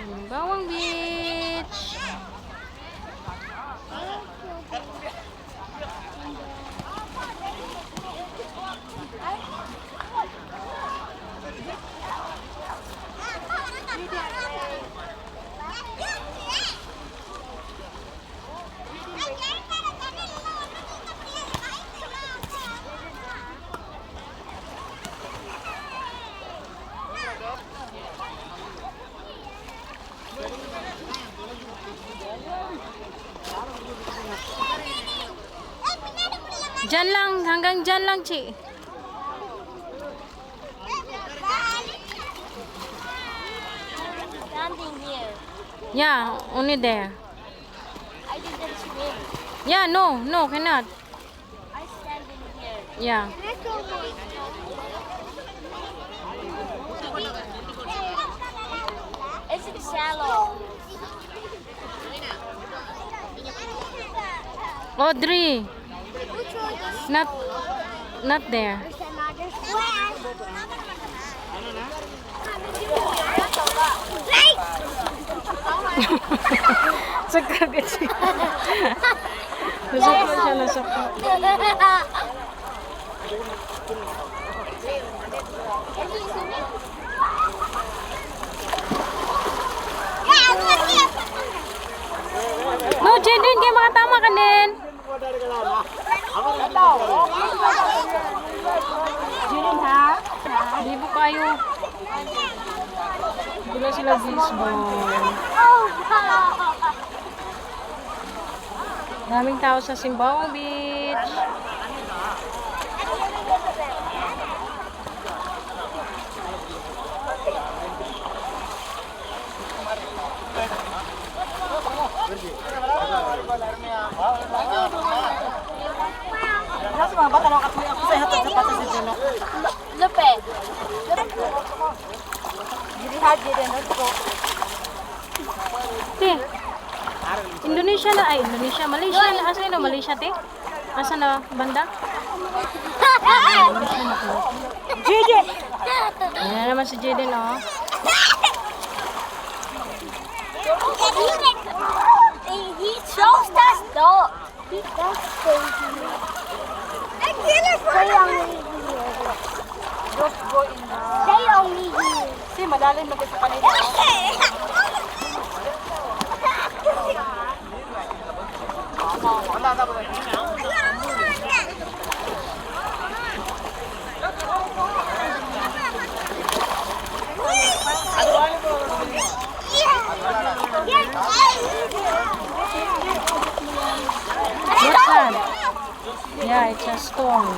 Sembawang Beach. Diyan lang, hanggang dyan lang, Chi. Standing here. Yeah, only there. I didn't swim. Yeah, no, cannot. I standing here. Yeah. Is it shallow? Audrey, not there. Sakagad siya. Nasakot siya, nasakot. No, Jaden, kaya makatama ka din. Libo kayo. Wala sila baseball. Daming tao sa Sembawang Beach. Nasa mga bata na katuloy ako sa hatag sa pata sa Juno. Lupe. Diri ha, diri no ko. Te, Indonesia na, ay Indonesia, Malaysia na, asa na Malaysia, te? Asa na banda? Indonesia na po. Gigi. Ayan na naman si Jaden, oh. He chose us dog. He does stay here. Stay only here. Don't go in the Stay only here. Si malalim na sa kanila. What's that? Yeah, it's a stone.